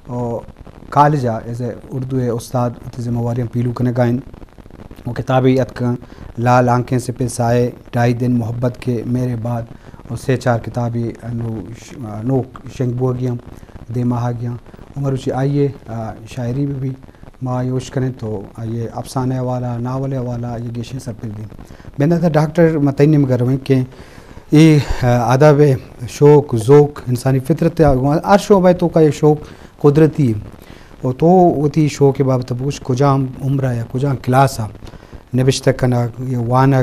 او کالج ءَ ایز اے اردو ءِ استاد وتی ذمہ واریاں پیلو کنگ ءَ انت۔ او کتابے اتکگ لال آنکھیں سپہ سائے، ڈھائی دن محبت کے میرے بعد، او سے چار کتابے انو ش-، نوک شنگ بوگی ہم دیما آگی ہم۔ او مروچی آئی ءِ، آ، شاعری بہ بی، ما آئی ءَ اش کنیں تو آئی ءِ افسانہ ءِ حوالہ، ناول ءِ حوالہ، آئی ءَ گیشیں سرپدی دیں۔ بندات ءَ ڈاکٹر، ما تئی نیمگ ءَ رویں کہ اے، آ، ادب ءِ شوق، ذوق، انسانی فطرت ءِ ہر شعبہ ءِ توکا اے شوق قدرتی۔ و تو وتی شوق ءِ بابت ءَ بگوش، کجام عمر ءَ یا کجام کلاس ءَ نبشتہ کنگ یا وانگ،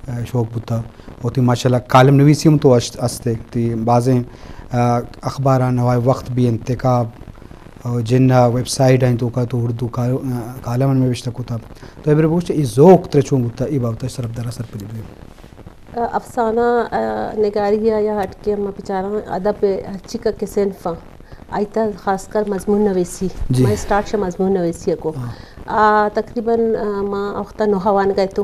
آ، شوق بوتا؟ و تئی ماشاءاللہ کالم نویسی ہم تو است، است ئے، تئی بازیں، آ، اخباراں، نوائے وقت بی، انتخاب، آ، جن ءِ ویب سائٹ ءِ توکا تو اردو کا-، آ، کالم نبشتہ کتا۔ تو ابرے بگوش، اے ذوق ترا چون بوتا، اے بابت ءَ شرف دارا سرپدی بدے۔ افسانہ، آ، نگاری ءَ یا ہٹکے ہم بچاراں ادب ءِ ہرچی کہ صنف آں، آئی تہا خاص کر مضمون نویسی، جی۔ ما اسٹارٹ شہ مضمون نویسی ءَ کو۔ ہاں۔ آ، تقریباً، آ، ما وقتا نوہ وانگ ءَ اتوں،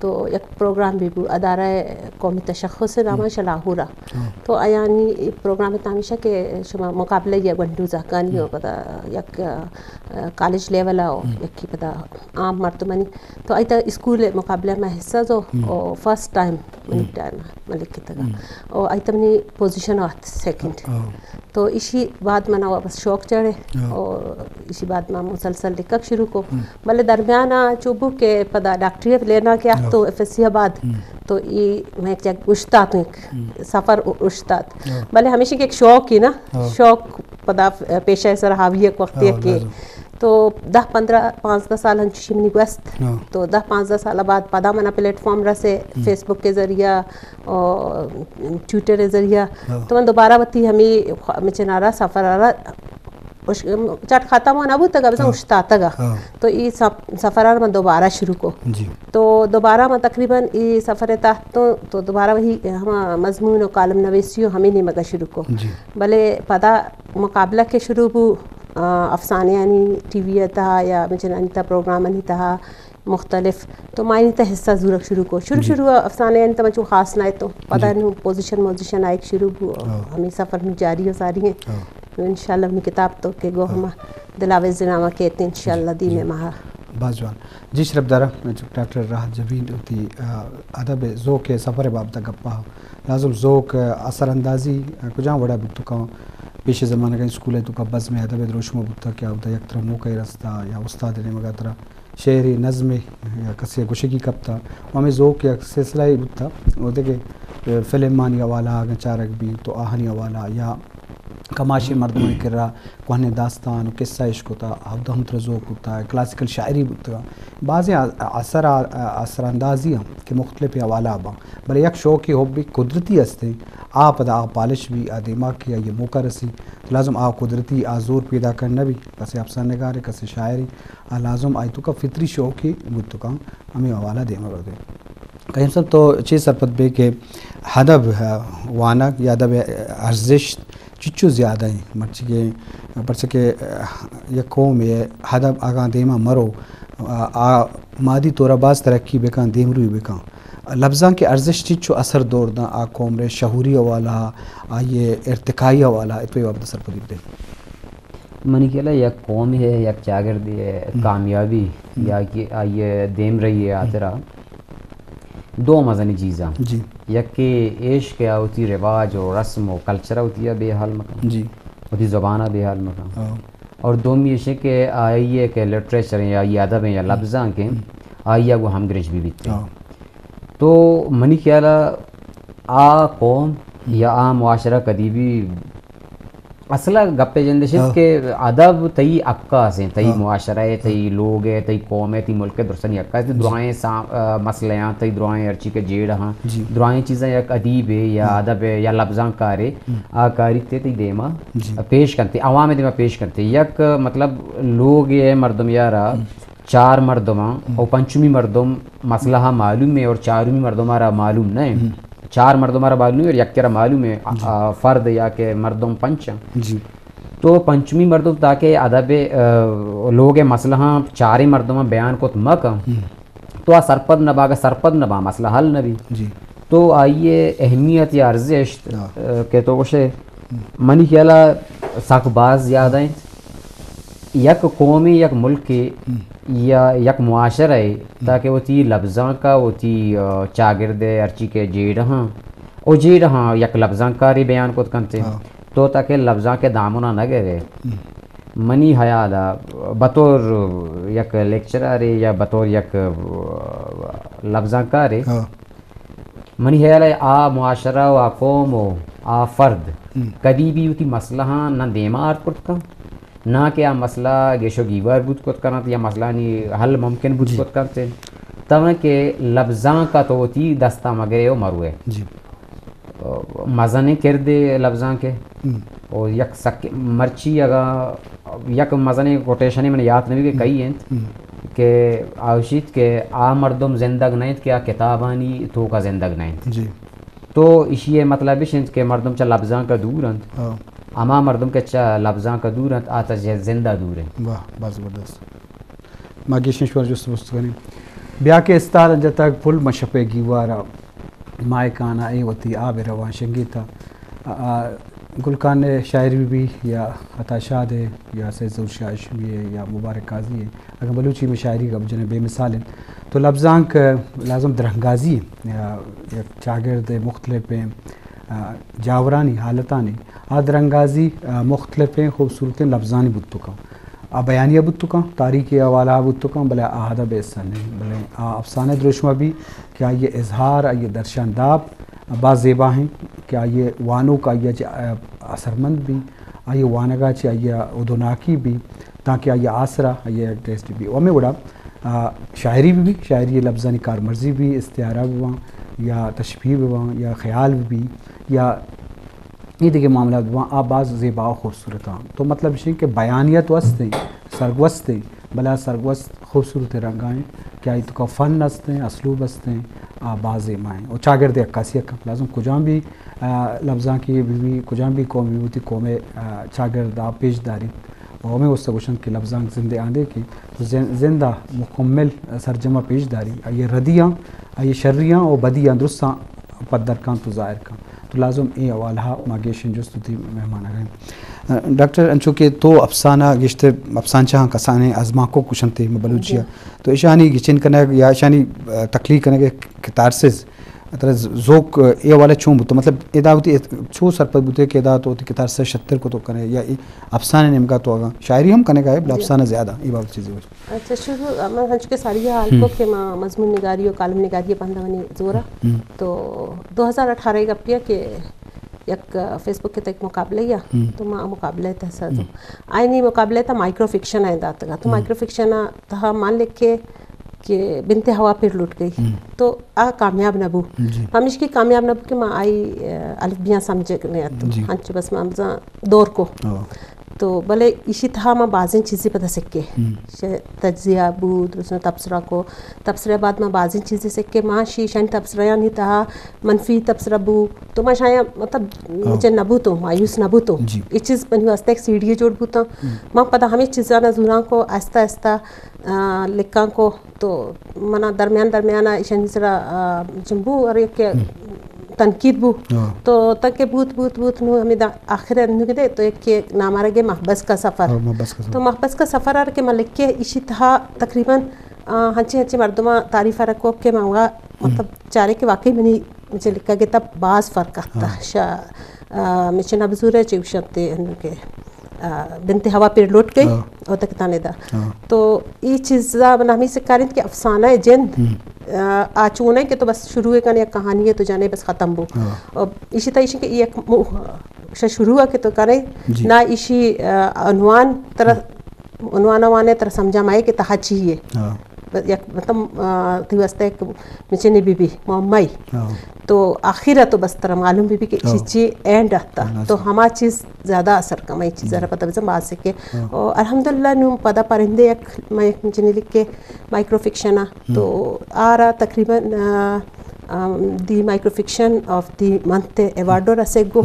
تو یک پروگرام بی بو، ادارہ قومی تشخص ءِ نام ءَ شہ لاہور ءَ۔ ہاں۔ تو آیانی پروگرام ءِ تہا ہمیش ءَ کہ شما مقابلہ یا گونڈو زہگانی ہم۔ و پدا یک، آ، کالج لیول ءَ و ہم۔ یکی پدا عام مردمانی۔ تو آئی تہا اسکول ءِ مقابلہ ءَ ما حصہ زو، ہم۔ او فرسٹ ٹائم منی ہم۔ ٹائم ءَ ما لکھتگ۔ ہم۔ او آئی تہا منی پوزیشن آت سیکنڈ۔ ہاں۔ تو ایشی بعد منا واپس شوق چڑھے۔ ہاں۔ او ایشی بعد ما مسلسل لکھگ شروع کو۔ ہم۔ بلے درمیان ءَ چو بو کہ پدا ڈاکٹری ءِ لینا کہ آت ہاں۔ تو ایف ایس سی آباد۔ ہم۔ تو ای میں یک جگ اشتاتوں، یک ہم۔ سفر اشتات۔ ہاں۔ بلے ہمیشہ کہ یک شوق ہی نا، ہاں۔ شوق پدا پیشہ ءِ سر حاوی یک وقت ہاں، یک کہ لازم۔ تو دہ پندرہ پانزدہ سال انچوشی منی گوست۔ ہاں۔ تو دہ پانزدہ سال بعد پدا منا پلیٹ فارم رسے، ہم۔ فیس بک کے ذریعہ اور ٹویٹر کے ذریعہ۔ ہاں۔ تو من دوبارہ وتی ہمیں خوا-، مچنارا سفر آرا اش-، چٹ ختم نہ بوتگا، بزاں ہاں۔ اشتاتگا۔ ہاں۔ تو ای سف-، سفر آرا من دوبارہ شروع کو۔ جی۔ تو دوبارہ من تقریباً ای سفر تحت تو، تو دوبارہ وہی ہما مضمون و کالم نویسی و ہمیں نیمگا شروع کو۔ جی۔ بلے پدا مقابلہ کہ شروع بو، آ، افسانے آنی ٹی وی ءِ تہا یا مچنانی تہا پروگرام آنی تہا مختلف، تو ما آنی تہا حصہ زورگ شروع کو۔ شروع جی۔ شروع ءَ افسانے آنی تہا من چو خاص نہ اتوں۔ پدا جی۔ نو پوزیشن موزیشن آئیگ شروع بو۔ ہاں۔ ہمیں سفر نو جاری و ساری ہیں۔ ہاں۔ تو انشاءاللہ منی کتاب تو کہ گو ہاں۔ ہما دلاویز نامہ کیت انشاءاللہ جی۔ دیم جی۔ ماہ۔ باز جوان۔ جی شرف دارا، ڈاکٹر راحت جبین وتی، آ، ادب ءِ ذوق ءِ سفر ءِ بابت ءَ گپا۔ لازم ذوق، آ، اثر اندازی، آ، کجام وڑا بوت کنت؟ پیش زمانگ ءَ اسکول ءِ توکا بزم ادب ءِ دروشم بوت کہ اودا یک ترا موقع رستا یا استاد ءِ نیمگا ترا شعرے نظمے یا کسے گوشگی کپتا۔ و ہمیں ذوق یک سلسلہ ہی بوتا۔ و دگہ، آ، فلمانی حوالہ اگاں چارگ بی تو آہانی حوالہ یا کماشیں مردمانی کرا کوہنیں داستان و قصہ اشکتا، اودا ہم ترا ذوق بوتا، کلاسیکل شاعری بوتگا۔ بازیں ا-، اثر ا-، اثر اندازی ہم کہ مختلف حوالہ باں، بلے یک شوقے حبے قدرتی ہستیں، آ پدا آ پالش بی، آ دیما کہ آئی موقع رسی، تو لازم آ قدرتی آ زور پیدا کن نہ بی، کسے افسانہ نگارے، کسے شاعرے، آ لازم آئی توکا فطری شوقے بوت کن، ہمیں حوالہ دیما رو دے۔ کریم صاحب، تو چے سرپد بے کہ ادب، آ، وانگ یا ادب ءِ ارزشت چچو زیادہ ہیں؟ مرچی کہ، پرچہ کہ، آ، یک قوم ءِ ادب اگاں دیما مرو، آ، آ مادی طورا باز ترقی بکن، دیمروی بکن۔ لبزاں کہ ارزشت چچو اثر دور داں آ قوم رے شعوری حوالہ، آئی ارتقائی حوالہ، اتوی بابت سرپدی دے۔ منی خیال ءَ یک قومے ءِ، یک چاگردے ءِ ہم۔ کامیابی ہم۔ یا کہ آئی ءِ دیمرئی ءِ ہم۔ ہاترا دو مزنیں چیزاں۔ جی۔ یکے ایش کہ آ وتی رواج و رسم و کلچر ءَ وتی ءَ بے حال مکن۔ جی۔ وتی زبان ءَ بے حال مکن۔ ہاں۔ اور دومی ایش کہ آئی ءِ کہ لٹریچر یا آئی ادب یا ہم۔ لبزانک ہیں، ہم۔ آئی ءَ گوں ہمگرنچ بہ بیت۔ ہاں۔ تو منی خیال ءَ آ قوم ہم۔ یا آ معاشرہ کدی بھی اصل ءَ گپ ءِ جند اش انت ہاں۔ کہ ادب تئی عکاس انت، تئی ہاں۔ معاشرہ ءِ، تئی ہاں۔ لوگ ءِ، تئی قوم ءِ، تئی ملک ءِ درستانی عکاس انت۔ جی۔ درائیں سا-، آ، مسئلہ آں، تئی درائیں ہرچی کہ جیڑہ آں، جی۔ درائیں چیزاں یک ادیبے یا ہاں۔ ادبے یا لبزانکارے ہم۔ آ کاری تے تئی دیما جی۔ پیش کنتے، عوام ءِ دیما پیش کنتے۔ یک مطلب لوگ ءِ مردم یارا ہم۔ چار مردماں ہم۔ او پنچمی مردم مسئلہ معلوم ہے اور چارمی مردم آرا معلوم نہ ہے۔ ہم۔ چار مردم آرا معلوم ہے اور یکے را معلوم ہے، جی۔ آ، فرد یا کہ مردم پنچ ہیں۔ جی۔ تو پنچمی مردم تاکہ ادب، آ، لوگ مسئلہ ہاں چاریں مردماں بیان کت مکن، ہم۔ تو آ سرپد نہ باگا سرپد نہ با، مسئلہ حل نہ بی۔ جی۔ تو آئی اہمیت یا ارزشت، ہاں۔ آ، کہ تو گوشے، ہم۔ منی خیالا سک باز زیادہ ہیں۔ یک قومے، یک ملکے یا یک معاشرہ ءَ تاکہ وتی لبزانک ءَ، وتی، آ، چاگرد ءَ ہرچی کہ جیڑہاں، او جیڑہاں یک لبزانکارے بیان کت کنت، تو تاکہ لبزانک ءِ دامن ءَ نہ گرے۔ منی ہیال ءَ بطور یک لیکچررے یا بطور یک، آ، لبزانکارے، منی ہیال ءَ آ معاشرہ و آ قوم و آ فرد کدی بھی وتی مسئلہاں نہ دیما آرت کرت کن، نہ کہ آ مسئلہ گیش و گیوار بوت کت کنت یا مسئلہانی حل ممکن بوت کت کنت، تاں کہ لبزانک ءَ تو وتی دستا مگرے و مروے۔ مزنیں کردے لبزانک ءِ۔ و یک سک-، مرچی اگاں یک مزنیں کوٹیشنے من یات نبی کہ کئی انت، کہ آوشیت کہ آ مردم زندگ نہ انت کہ آ کتابانی توکا زندگ نہ انت۔ تو ایشی ءِ مطلب اش انت کہ مردم چہ لبزانک ءَ دور انت۔ ہما مردم کہ چہ لبزانک ءَ دور انت، آ چہ زند ءَ دور انت۔ واہ، باز زبردست۔ ما گیشیں شور جست پرس کنیں۔ بیا کہ استال جتگ پل مشپ ءِ گیوارا، ماہکان ءَ اے وتی آب ءِ روان شنگیتہ۔ آ، آ، گل خان ءِ شاعری بہ بی یا عطا شاد ءِ یا سید ظہور شاہ ہاشمی ءِ یا مبارک قاضی ءِ، اگاں بلوچی میں شاعری گپ جنیں بے مثال انت۔ تو لبزانک لازم درانگازی انت، یا یک چاگرد ءِ مختلفیں، آ، جاورانی حالتانی آ درانگازی، آ، مختلفیں خوبصورتیں لبزانی بوت کن۔ آ بیانیہ بوت کن، تاریخی حوالہ بوت کن، بلے آ ادب ءِ حصہ نہ انت، بلے آ افسانہ دروشم بی کہ آئی ءِ اظہار، آئی ءِ درشان داب باز زیبا انت کہ آئی ءِ وانوک آئی ءَ چہ، آ، اثرمند بی، آئی ءِ وانگ ءَ چہ آئی ءَ ہدوناکی بی، تاکہ آئی ءِ آسرا آئی ءَ ٹیسٹ بی۔ و ہمے وڑا، آ، شاعری بہ بی، شاعری ءِ لبزانی کارمرزی بی، استعارہ بہ باں یا تشبیہ بہ باں یا خیال بہ بی یا اے دگہ معاملات بہ باں، آ باز زیبا و خوبصورت آں۔ تو مطلب اش انت کہ بیانیہ تو است انت، سرگوست انت، بلے آ سرگوست خوبصورت رنگا انت کہ آئی توکا فن است انت، اسلوب است انت، آ باز زیبا انت۔ و چاگرد ءِ عکاسی ءَ کن۔ لازم کجام بھی، آ، لبزانکے بہ بی، کجام بھی قوم بہ بی، وتی قوم ءِ، آ، چاگرد ءَ پیش داریت۔ و ہمے واسطہ گوشنت کہ لبزانک زند ءِ آندیکے، تو زن-، زند ءَ مکمل سرجم ءَ پیش داری، آئی ءِ ردیاں، آئی ءِ شریاں و بدیاں درستاں پدر کن تو ظاہر کن۔ تو لازم اے حوالہ ءَ ما گیشیں جست وتی مہمان ءَ گریں۔ ڈاکٹر، انچو کہ تو افسانہ، گیشتر افسانچہاں کسانیں آزمانکوک گوشنت ماں بلوچی ءَ، تو اشانی گچین کنگ یا اشانی، آ، تخلیق کنگ ءِ کتارسز ترا ز-، ذوق، آ، اے حوالہ چون بوت؟ مطلب، ادا وتی چو سرپد بوتے کہ ادا تو وتی کتارسز شتر کتو کنے یا اے افسانہ نیمگا تو اگاں شاعری ہم کنگا ئے، بلے افسانہ زیادہ، اے بابت چیزے گوش۔ اچھا، شروع، من ہنچو کہ ساری حال کو کہ ما مضمون نگاری و کالم نگاری بندہ منی زورا۔ تو دو ہزار اٹھارہ گپیا کہ یک فیس بک ءِ تک مقابلہ یا، تو ما مقابلہ تہ سر۔ آئینی مقابلہ تہ مائیکرو فکشن ءَ داتگا۔ تو مائیکرو فکشن ءَ تہا من لکھے کہ بنت ہوا پھر لٹ گئی۔ تو آ کامیاب نہ بو۔ ہمیش کی کامیاب نہ بو کہ ما آئی، آ، الف بیاں سمجھگ نہ ات۔ ہنچو بس ما بزاں دور کو۔ تو بلے ایشی تہا ما بازیں چیزے پدا سکے۔ تجزیہ بو، درستاں تبصرہ کو۔ تبصرہ بعد ما بازیں چیزے سکے۔ ما شی شن تبصرہ یعنی تہا منفی تبصرہ بو۔ تو ما شاید مطلب چہ نہ بوتوں، مایوس نہ بوتوں۔ اے چیز منی واسطہ ایک سیڑھی جوڑ بوتا۔ ما پدا ہمیں چیزاں زوراں کو آہستہ آہستہ، آ، لکھاں کو۔ تو منا درمیان درمیان ءَ ایشانی سرا، آ، جنبو اور یک تنقید بو۔ تو تک بوت بوت بوت نو ہمیں دا آخر انو دے تو یک کہ نامارگ محبس کا سفر۔ تو محبس کا سفر آر کہ من لکھے ایشی تہا تقریباً، آ، ہنچی ہنچی مردماں تعریف آر کو کہ من وا مطلب چارے کہ واقعی منی مچے لکھا گے تب باز فرق آتا۔ شا، آ، مچے نبزور ہے چیوشتے انو کے۔ آ، بنت ہوا پھر لٹ گئی، او تک تانے دا۔ تو ای چیزا من ہمی سکارینت کہ افسانہ جند، آ، آ چون ہے کہ تو بس شروع کنے یک کہانی ہے تو جانے بس ختم بو۔ اور اسی طرح کہ یک مو-، شا شروع کہ تو کنے، نہ اسی، آ، عنوان ترا، عنوان وانے ترا سمجھا مائے کہ تہا چی ہے۔ یک مطلب، آ، تی واسطہ یک مچے نی بی بی معمائی۔ تو آخر تو بس ترا معلوم بی بی کہ چی چی اینڈ آتا۔ تو ہما چیز زیادہ اثر کمائی چیز ءَ را پتہ بزن باز کہ۔ اور الحمدللہ نوں پدا پرندے یک، ما یک جنی لکھے مائیکرو فکشن ءَ۔ تو آرا تقریباً، آ، آ، دی مائیکرو فکشن آف دی منتھ ایوارڈ رسے گو۔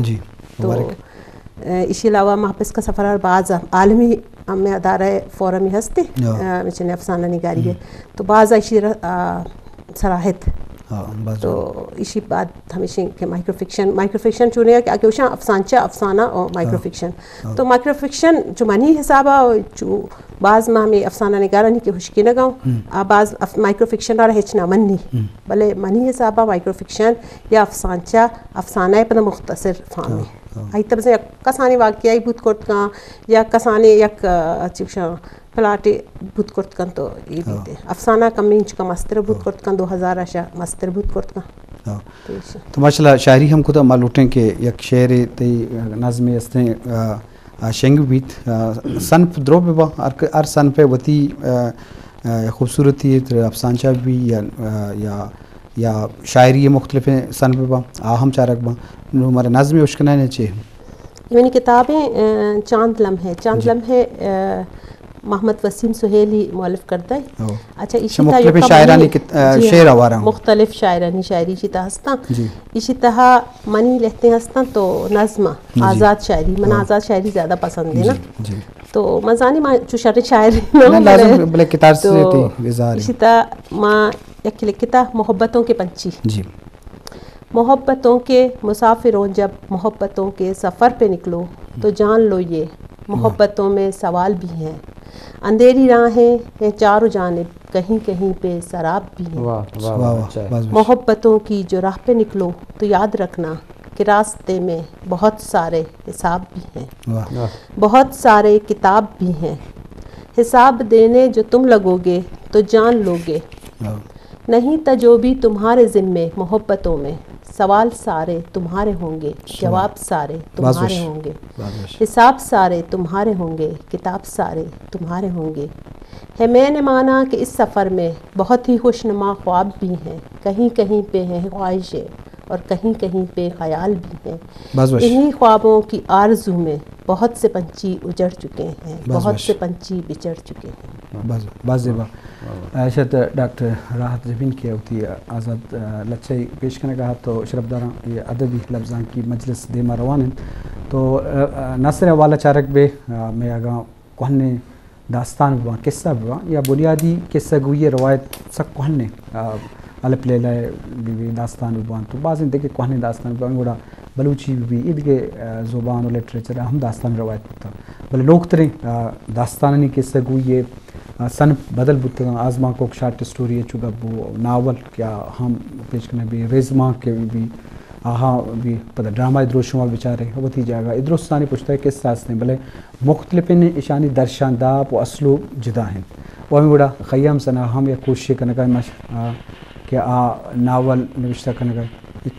تو، آ، ایشی علاوہ محبس کا سفر آر باز عالمی ہمیں ادارہ فورم ہستے، آ، مچنے افسانہ نگاری ہے۔ تو باز ایشی را، آ، صلاحیت ہاں، باز تو جوان۔ ایشی بعد ہمیشیں کہ مائیکرو فکشن، مائیکرو فکشن چونے کہ اگہ وشاں افسانچہ، افسانہ اور مائیکرو ہاں، فکشن۔ ہاں۔ تو مائیکرو فکشن چو منی حسابا چو باز ما ہمیں افسانہ نگارانی کہ ہشکی نگاؤں، ہم۔ آ باز اف-، مائیکرو فکشن را ہچ نہ منی۔ ہم۔ بلے منی حسابا مائیکرو فکشن یا افسانچہ، افسانہ پدا مختصر فارم ہاں، ہے۔ ہاں۔ آئی تب سے یک کسانی واقعی بوت کرت کاں یا کسانی یک، آ، چوشاں پلاٹے بوت کرت کن تو یہ ہاں۔ بیتے۔ افسانہ کمی انچ کا مستر بوت ہاں۔ کرت کن، دو ہزار اشا مستر بوت کرت کن۔ ہاں۔ تو ایشی۔ تو ماشاءاللہ شاعری ہم کتا، ما لوٹیں کہ یک شعرے تئی نظمے استیں، آ، آ، شنگ بیت، آ، صنف درو ببا، ہر ک-، ہر صنف وتی، آ، آ، خوبصورتی ہے، تر افسانچہ بھی یا، آ، یا، یا شاعری مختلف صنف ببا، آ ہم چارگ با۔ نو مارا نظمے اشکنائیں چے؟ منی کتابیں، آ، چاند لمحے، چاند جی۔ لمحے، آ، محمد وسیم سہیلی مؤلف کردہ ہے۔ او۔ اچھا، ایشی تہا مختلف یکا شاعرانی منی، کت-، آ، جی ہاں، شعر آوارا ہوں۔ مختلف شاعرانی شاعری ایشی تہا ہستاں۔ جی۔ ایشی تہا منی لہتیں ہستاں تو نظم، جی۔ آزاد شاعری، من ہاں۔ آزاد شاعری زیادہ پسند ہے جی، نا۔ جی۔ تو من زانی ما چو شر شاعر نہ نہ، ہوں، لازم بلے بلے کتاب سے تو تھی اظہار ہے۔ ایشی تہا ما یک لکھتا محبتوں کے پنچھی۔ جی۔ محبتوں کے مسافروں، جب محبتوں کے سفر پہ نکلو، تو جان لو یہ، واہ۔ محبتوں میں سوال بھی ہیں۔ اندھیری راہیں ہیں چاروں جانب، کہیں کہیں پہ سراب بھی ہیں۔ واہ، واہ، واہ، واہ، اچھا ہے۔ باز وش۔ محبتوں کی جو راہ پہ نکلو، تو یاد رکھنا کہ راستے میں بہت سارے حساب بھی ہیں۔ واہ۔ واہ۔ بہت سارے کتاب بھی ہیں۔ حساب دینے جو تم لگو گے، تو جان لو گے۔ واہ۔ نہیں تجوبی تمہارے ذمے محبتوں میں، سوال سارے تمہارے ہوں گے، سوال۔ جواب سارے تمہارے ہوں گے۔ باز وش۔ حساب سارے تمہارے ہوں گے، کتاب سارے تمہارے ہوں گے۔ ہے میں نے مانا کہ اس سفر میں بہت ہی خوشنما خواب بھی ہیں، کہیں کہیں پہ ہیں خواہشیں اور کہیں کہیں پہ خیال بھی ہیں۔ باز وش۔ انہی خوابوں کی آرزو میں بہت سے پنچھی اجڑ چکے ہیں، باز بہت وش۔ سے پنچھی بچھڑ چکے ہیں۔ باز، باز زیبا۔ واہ، واہ۔ اشت ڈاکٹر راحت جبین کہ وتی آزاد، آ، لچہ پیش کنگا تو شرفداراں یہ ادبی لبزانکی مجلس دیما روان انت۔ تو، آ، آ، نثر حوالہ چارگ بے، آ، میں اگاں کوہنیں داستان بباں، قصہ بباں، یا بنیادی قصہ گوئی روایت سک کوہنیں، آ، الف لیلہ بی بی داستان بباں، تو بازیں دگہ کوہنیں داستان بباں، گڑا بلوچی بی بی، یہ دگہ، آ، زبان و لٹریچر ہم داستان روایت بوتا۔ بلے لوکتریں، آ، داستانانی قصہ گوئی، آ، صنف بدل بوتگاں، آزمانکوک شارٹ اسٹوری چو گپ بو، ناول کہ آ ہم پیش کنگ بی، ریزمانک کہ بی، آہاں بی پدا ڈرامہ دروشم ء بچارے وتی جاگہ ء درستانی پشت ء قصہ ہستیں، بلے مختلفیں اشانی درشان داب و اسلوب جدا انت۔ و ہمیں وڑا خیام ثنا ہم یک کوششے کنگا مش-، آ، کہ آ ناول نوشتہ کنگا۔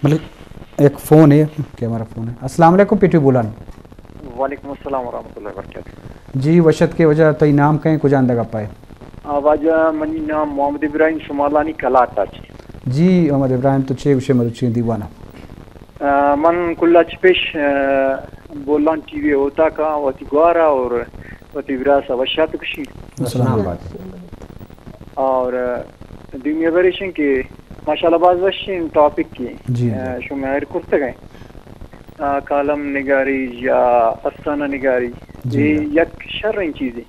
مطلب یک فون ہے کہ ہمارا فون ہے۔ السلام علیکم پی ٹی بولان۔ وعلیکم السلام ورحمۃ اللہ وبرکاتہ۔ جی وشت کے وجہ تئی نام کہیں کجا اندگا پائے؟ آ، واجہ منی نام محمد ابراہیم شمالانی کلات اچ۔ جی محمد ابراہیم تو چے گوشے مروچی دیوانا؟ آ، من کل اچ پیش، آ، بولان ٹی وی ہوتا کا وتی گوارا اور وتی وراثہ وشات کشی۔ السلام علیکم۔ اور، آ، دومی خبر ایشن کہ ماشاءاللہ باز وشیں ٹاپک کی، جی، آ، جی۔ شما ایر کرتگ ہیں۔ آ، کالم نگاری یا افسانہ نگاری، جی، یہ جی۔ یک شریں چیزے۔